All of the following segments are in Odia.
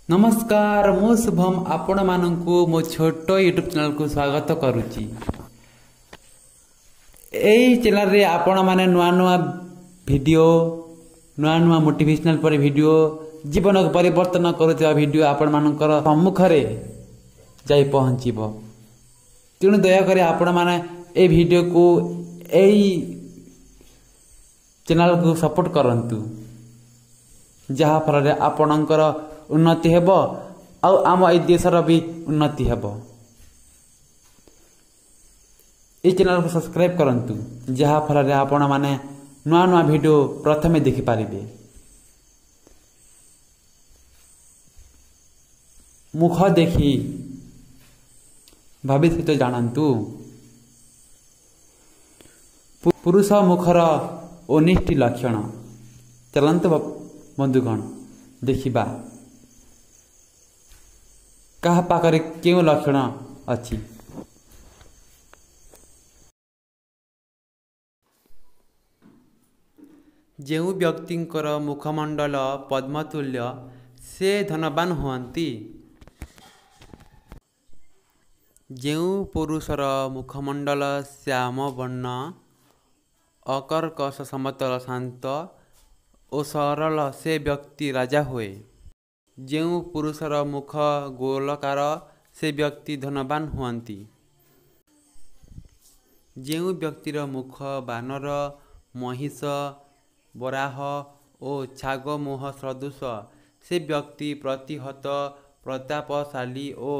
ନମସ୍କାର, ମୁଁ ଶୁଭମ ଆପଣମାନଙ୍କୁ ମୋ ଛୋଟ ୟୁଟ୍ୟୁବ୍ ଚ୍ୟାନେଲକୁ ସ୍ୱାଗତ କରୁଛି। ଏଇ ଚ୍ୟାନେଲରେ ଆପଣମାନେ ନୂଆ ନୂଆ ଭିଡ଼ିଓ, ନୂଆ ନୂଆ ମୋଟିଭେସନାଲ ପରି ଭିଡ଼ିଓ, ଜୀବନକୁ ପରିବର୍ତ୍ତନ କରୁଥିବା ଭିଡ଼ିଓ ଆପଣମାନଙ୍କର ସମ୍ମୁଖରେ ଯାଇ ପହଞ୍ଚିବ। ତେଣୁ ଦୟାକରି ଆପଣମାନେ ଏଇ ଭିଡ଼ିଓକୁ, ଏଇ ଚ୍ୟାନେଲକୁ ସପୋର୍ଟ କରନ୍ତୁ, ଯାହାଫଳରେ ଆପଣଙ୍କର ଉନ୍ନତି ହେବ ଆଉ ଆମ ଏଇ ଦେଶର ବି ଉନ୍ନତି ହେବ। ଏଇ ଚ୍ୟାନେଲକୁ ସବସ୍କ୍ରାଇବ୍ କରନ୍ତୁ, ଯାହାଫଳରେ ଆପଣମାନେ ନୂଆ ନୂଆ ଭିଡ଼ିଓ ପ୍ରଥମେ ଦେଖିପାରିବେ। ମୁଖ ଦେଖି ଭବିଷ୍ୟତ ଜାଣନ୍ତୁ। ପୁରୁଷ ମୁଖର 19ଟି ଲକ୍ଷଣ। ଚାଲନ୍ତୁ ବନ୍ଧୁଗଣ, ଦେଖିବା କାହା ପାଖରେ କେଉଁ ଲକ୍ଷଣ ଅଛି। ଯେଉଁ ବ୍ୟକ୍ତିଙ୍କର ମୁଖମଣ୍ଡଳ ପଦ୍ମତୁଲ୍ୟ, ସେ ଧନବାନ ହୁଅନ୍ତି। ଯେଉଁ ପୁରୁଷର ମୁଖମଣ୍ଡଳ ଶ୍ୟାମବର୍ଣ୍ଣ, ଅକର୍କଶ, ସମତଳ, ଶାନ୍ତ ଓ ସରଳ, ସେ ବ୍ୟକ୍ତି ରାଜା ହୁଏ। ଯେଉଁ ପୁରୁଷର ମୁଖ ଗୋଲାକାର, ସେ ବ୍ୟକ୍ତି ଧନବାନ ହୁଅନ୍ତି। ଯେଉଁ ବ୍ୟକ୍ତିର ମୁଖ ବାନର, ମହିଷ, ବରାହ ଓ ଛାଗ ମୁହଁ ସଦୃଶ, ସେ ବ୍ୟକ୍ତି ପ୍ରତିହତ, ପ୍ରତାପଶାଳୀ ଓ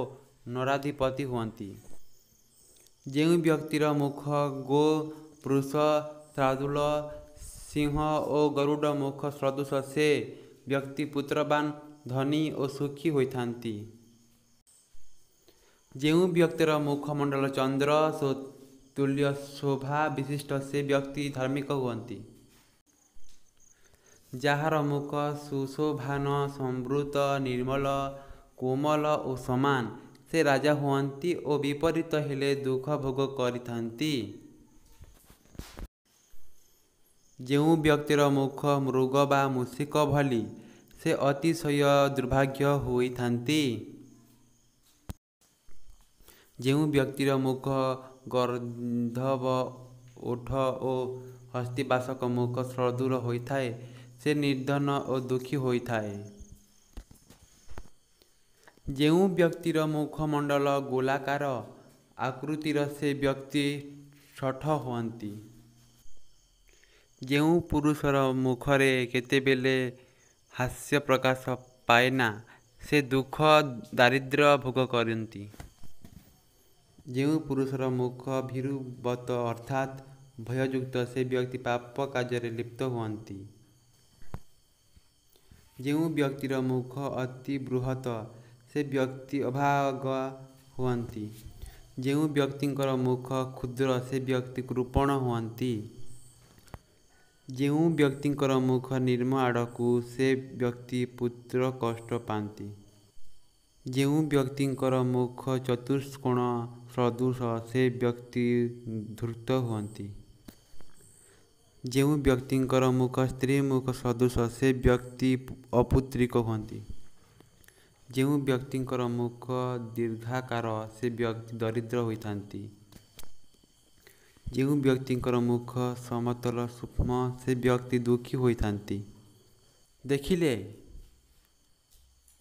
ନରାଧିପତି ହୁଅନ୍ତି। ଯେଉଁ ବ୍ୟକ୍ତିର ମୁଖ ଗୋ, ବୃଷ, ଶାର୍ଦ୍ଦୂଳ, ସିଂହ ଓ ଗରୁଡ଼ ମୁଖ ସଦୃଶ, ସେ ବ୍ୟକ୍ତି ପୁତ୍ରବାନ, ଧନୀ ଓ ସୁଖୀ ହୋଇଥାନ୍ତି। ଯେଉଁ ବ୍ୟକ୍ତିର ମୁଖମଣ୍ଡଳ ଚନ୍ଦ୍ର ତୁଲ୍ୟ ଶୋଭା ବିଶିଷ୍ଟ, ସେ ବ୍ୟକ୍ତି ଧାର୍ମିକ ହୁଅନ୍ତି। ଯାହାର ମୁଖ ସୁଶୋଭାନ, ସମ୍ବୃତ, ନିର୍ମଳ, କୋମଳ ଓ ସମାନ, ସେ ରାଜା ହୁଅନ୍ତି ଓ ବିପରୀତ ହେଲେ ଦୁଃଖ ଭୋଗ କରିଥାନ୍ତି। ଯେଉଁ ବ୍ୟକ୍ତିର ମୁଖ ମୃଗ ବା ମୂଷିକ ଭଳି, ସେ ଅତିଶୟ ଦୁର୍ଭାଗ୍ୟ ହୋଇଥାନ୍ତି। ଯେଉଁ ବ୍ୟକ୍ତିର ମୁଖ ଗର୍ଦ୍ଦଭ ଓଠ ଓ ହସ୍ତିବାସକ ମୁଖ ସଦୃଶ ହୋଇଥାଏ, ସେ ନିର୍ଧନ ଓ ଦୁଃଖୀ ହୋଇଥାଏ। ଯେଉଁ ବ୍ୟକ୍ତିର ମୁଖମଣ୍ଡଳ ଗୋଲାକାର ଆକୃତିର, ସେ ବ୍ୟକ୍ତି ଶଠ ହୁଅନ୍ତି। ଯେଉଁ ପୁରୁଷର ମୁଖରେ କେତେବେଳେ ହାସ୍ୟ ପ୍ରକାଶ ପାଏନା, ସେ ଦୁଃଖ ଦାରିଦ୍ର୍ୟ ଭୋଗ କରନ୍ତି। ଯେଉଁ ପୁରୁଷର ମୁଖ ଭୀରୁବତ ଅର୍ଥାତ୍ ଭୟଯୁକ୍ତ, ସେ ବ୍ୟକ୍ତି ପାପ କାର୍ଯ୍ୟରେ ଲିପ୍ତ ହୁଅନ୍ତି। ଯେଉଁ ବ୍ୟକ୍ତିର ମୁଖ ଅତି ବୃହତ, ସେ ବ୍ୟକ୍ତି ଅଭାଗା ହୁଅନ୍ତି। ଯେଉଁ ବ୍ୟକ୍ତିଙ୍କର ମୁଖ କ୍ଷୁଦ୍ର, ସେ ବ୍ୟକ୍ତି କୃପଣ ହୁଅନ୍ତି। ଯେଉଁ ବ୍ୟକ୍ତିଙ୍କର ମୁଖ ନିମ୍ନ ଆଡ଼କୁ, ସେ ବ୍ୟକ୍ତି ପୁତ୍ର କଷ୍ଟ ପାଆନ୍ତି। ଯେଉଁ ବ୍ୟକ୍ତିଙ୍କର ମୁଖ ଚତୁଷ୍କୋଣ ସଦୃଶ, ସେ ବ୍ୟକ୍ତି ଧୂର୍ତ୍ତ ହୁଅନ୍ତି। ଯେଉଁ ବ୍ୟକ୍ତିଙ୍କର ମୁଖ ସ୍ତ୍ରୀ ମୁଖ ସଦୃଶ, ସେ ବ୍ୟକ୍ତି ଅପୁତ୍ରିକ ହୁଅନ୍ତି। ଯେଉଁ ବ୍ୟକ୍ତିଙ୍କର ମୁଖ ଦୀର୍ଘାକାର, ସେ ବ୍ୟକ୍ତି ଦରିଦ୍ର ହୋଇଥାନ୍ତି। ଯେଉଁ ବ୍ୟକ୍ତିଙ୍କର ମୁଖ ସମତଳ ସୂକ୍ଷ୍ମ, ସେ ବ୍ୟକ୍ତି ଦୁଃଖୀ ହୋଇଥାନ୍ତି। ଦେଖିଲେ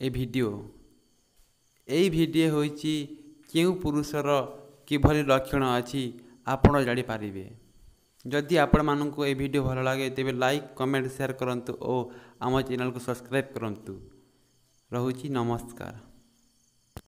ଏ ଭିଡ଼ିଓ। ଏଇ ଭିଡ଼ିଓ ହେଉଛି କେଉଁ ପୁରୁଷର କିଭଳି ଲକ୍ଷଣ ଅଛି ଆପଣ ଜାଣିପାରିବେ। ଯଦି ଆପଣମାନଙ୍କୁ ଏ ଭିଡ଼ିଓ ଭଲ ଲାଗେ, ତେବେ ଲାଇକ୍, କମେଣ୍ଟ, ସେୟାର କରନ୍ତୁ ଓ ଆମ ଚ୍ୟାନେଲକୁ ସବସ୍କ୍ରାଇବ୍ କରନ୍ତୁ। ରହୁଛି, ନମସ୍କାର।